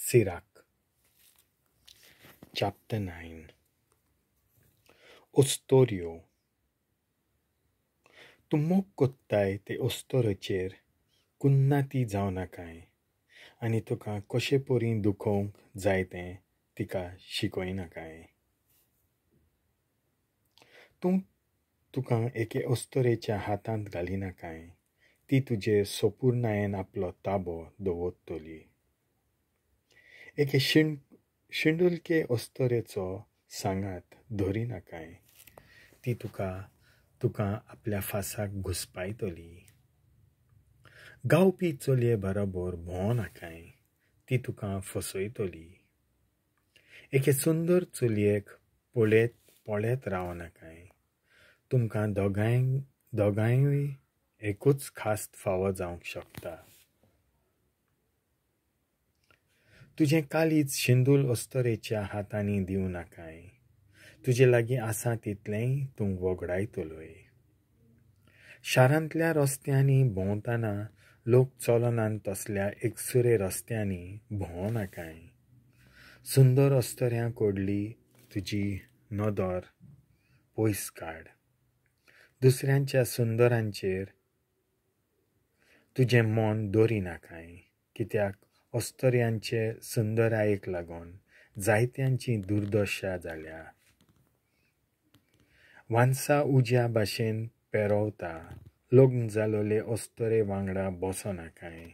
Sirach chapter 9. ओस्तोऱ्यो. तूं मोग कोत्ताय ते ओस्तोरेचेर कुन्नाती जावं नाकाय आनी तुका कशे परी दुखोवंक जाय तें तिका शिकयनाकाय. तूं तुका एके ओस्तोरेच्या हातांत घालिनाकाय, ती तुजेर सोपूर्णायेन आपलो ताबो दवरतली. एके शिंडुलके ओस्तोरेचो सांगात धरिनाकाय, ती तुका आपल्या फासाक घुसपायतली. गावपी चलये बरोबर भोंव नाकाय, ती तुका फसयतली. एके सुंदर चलयेक पळयत राव नाकाय, तुमकां दोगांयूय एकूच खास्त फावो जावंक शकता. तुजें काळीज शिंदूल ओस्तोरेच्या हातांनी दिवं नाकाय, तुजे लागीं आसा तितलेंय तूं वगडायतलोय. शारांतल्या रस्त्यांनी भोंवतना लोक चलनात तसल्या एकसुरे रस्त्यांनी भोंव नाकाय. सुंदर ओस्तोऱ्यां कडली तुजी नदर पयस काड. दुसऱ्यांच्या सुंदरांचेर तुजें मन दवरिनाकाय, कित्याक ओस्तोऱ्यांचे सुंदरायेक लागून जायत्यांची दुर्दशा जाल्या. वान्सा उज्या भाशेन पेरोवता. लग्न जालोले ओस्तोरे वांगडा बसो नाकाय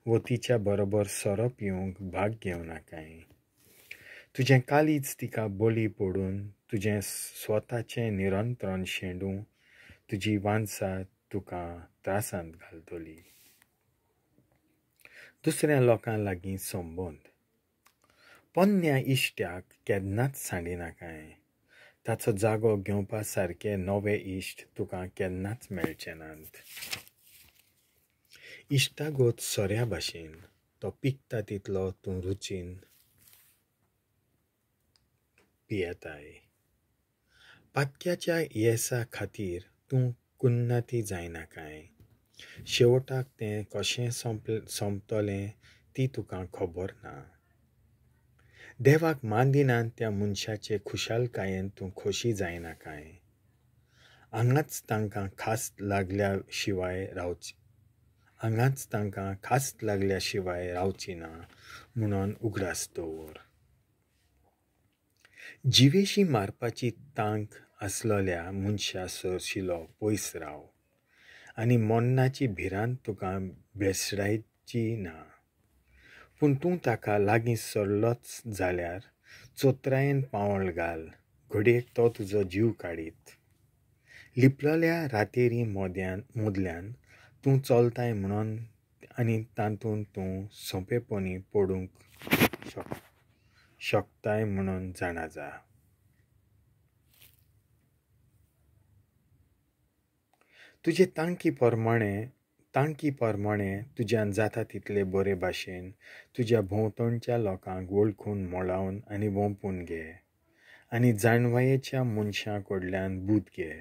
वो तिच्या बरोबर सोरो पिवंक भाग घेवं नाकाय. तुजें काळीज तिका बळी पडून तुजें स्वताचें निरंत्रण शेंडूं तुजी वान्सा तुका त्रासांत घालतली. दुसऱ्या लोकां लागीं संबंद. पोन्न्या इश्ट्याक केन्नाच सांडिनाकाय, ताचो जागो घेवपा सारके नवे इश्ट तुका केन्नाच मेळचे नात. इश्टागत सोऱ्या भाशेन, तो पिकता तितलो तूं रुचीन पियेताय. पातक्याच्या येसा खातीर तूं कुन्नाती जायनाकाय, शेवटाक तें कशें सोंपतलें ती तुका खबर ना. देवाक मान दिनात त्या मनशाचे खुशालकायेन तूं खोशी जायनाकाय. हांगाच तांकां खास्त लागल्या शिवाय रावची ना म्हणून उगडास दवर. जिवेशी मारपाची तांक आसलेल्या मनशा सरशिलो पयस राव आनी मरणाची भिरांत तुका भेसडायची ना. पूण तूं ताका लागीं सरलोच जाल्यार चोत्रायेन पावल घाल, घडयेक तो तुजो जीव काडीत. लिपलेल्या रातेरी मदल्यान तूं चलताय म्हणून आनी तातूंत तूं सोंपेपणी पडूंक शकताय म्हणून जाणा जा. तुजे तांकी प्रमाणे तुज्यान जाता तितले बरे भाशेन तुज्या भोंवतणच्या लोकांक वळखून मोळावन आनी वोंपून घे आनी जाणवायेच्या मनशां कडल्यान बूद घे.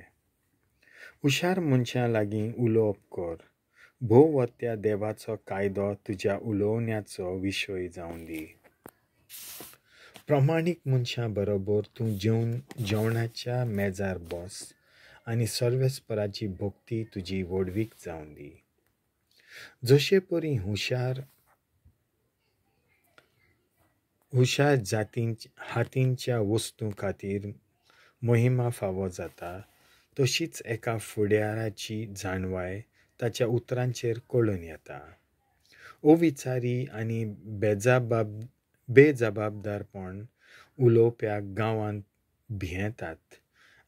हुशार मनशां लागीं उलोवप कर. भोव त्या देवाचो कायदो तुज्या उलोवण्याचो विशय जावं दी. प्रमाणीक मनशां बरोबर तूं जेवणाच्या मेजार बस आनी सर्वेस्पराची भक्ती तुजी व्हडवीक जावं दी. जशे परी हुशार हातींच्या वस्तूं खातीर मोहिमा फावो जाता, तशीच एका फुडाराची जाणवाय ताच्या उतरांचेर कळून येता. अविचारी आनी बेजबाबदारपण उलोवप्याक गांवांत भियेतात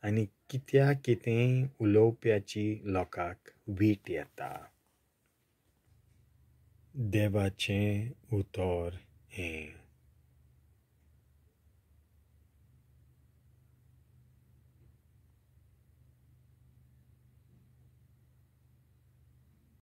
आनी कित्या कितेंय उलोवप्याची लोकांक वीट येता. देवाचें उतर